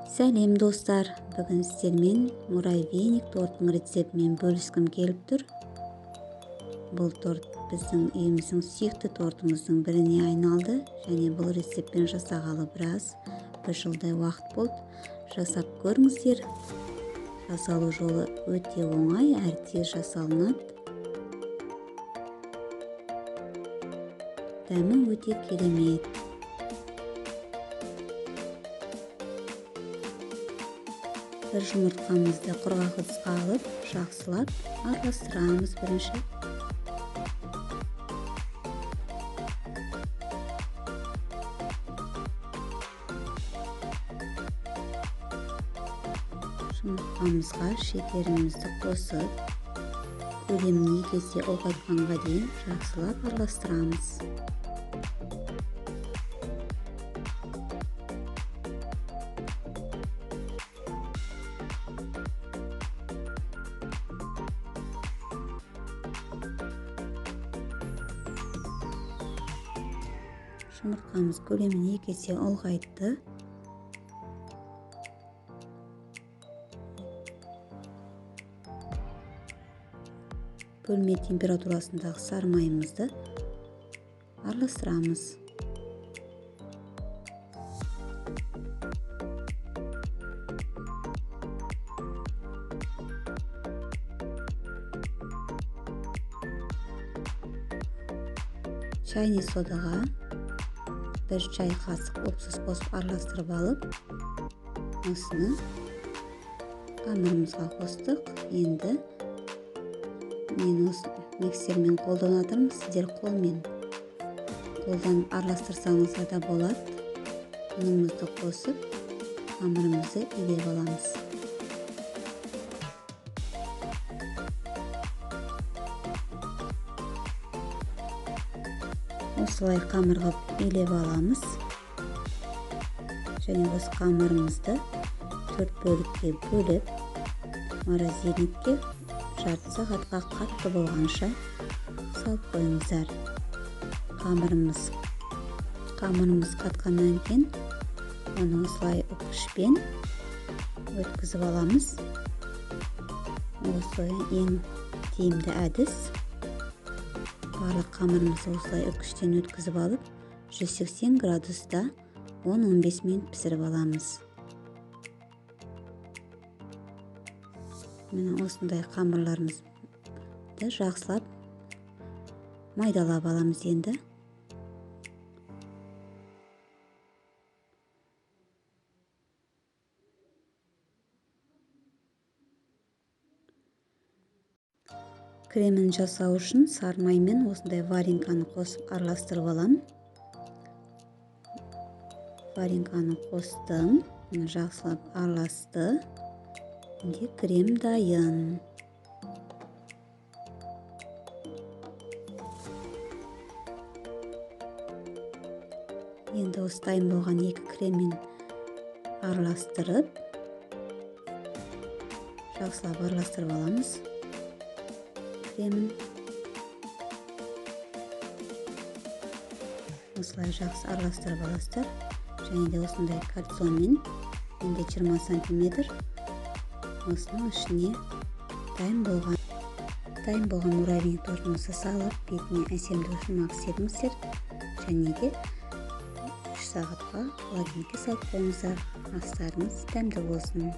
Сәлем, достар! Бүгін сіздермен муравейник тортының рецептімен бөліскім келіп тұр. Бұл торт біздің үйіміздің сүйікті тортымыздың біріне айналды және бұл рецептпен жасағалы біраз, бір жылдай уақыт болды. Жасап көріңіздер. Жасалу жолы өте оңай, әрі тез жасалынады. Дәмі өте керемет. Бір жұмыртқамызды құрғақ ыдысқа алып, жақсылап араластырамыз бірінші. Жұмыртқамызға шекерімізді қосып, көлемін 2 есе ұлғайтқанға дейін жақсылап араластырамыз. Жұмыртқамыз көлемін 2 есе ұлғайтты. Бөлме температурасындағы сары майымызды араластырамыз. Чайный содаға 1 шай қасық уксус қосып, араластырып алып, осыны қамырымызға қостық. Енді мен осы миксермен қолданып жатырмын, сіздер қолмен қолданып араластырсаңыздар да болады. Ұнымызды қосып, қамырымызды илеп аламыз. Осылай қамыр қылып илеп аламыз және осы қамырымызды төрт бөлікке бөліп, морозильникке жарты сағатқа қатты болғанша салып қойыңыздар. Қамырымыз қатқаннан кейін оны осылай үкішпен өткізіп аламыз. Осы ең тиімді әдіс. Барлық қамырымызды осылай үкіштен өткізіп алып, 180 градуста 10-15 минут пісіріп аламыз. Міне, осындай қамырларымызды жақсылап майдалап аламыз енді. Кремін жасау үшін сары май мен осындай вареньканы қосып, араластырып аламын. Вареньканы қостым, жақсылап араласты. Енді крем дайын. Енді осы дайын болған екі креммен араластырып, жақсылап араластырып аламыз кремін. Осылай жақсы араластырып аласыздар және де осындай кольцомен, менде 20 сантиметр, осының ішіне дайын болған муравейник тортымызды салып, бетіне әсемдік үшін мак себіңіздер және де 3 сағатқа холодильникке салып қойыңыздар. Астарыңыз дәмді болсын!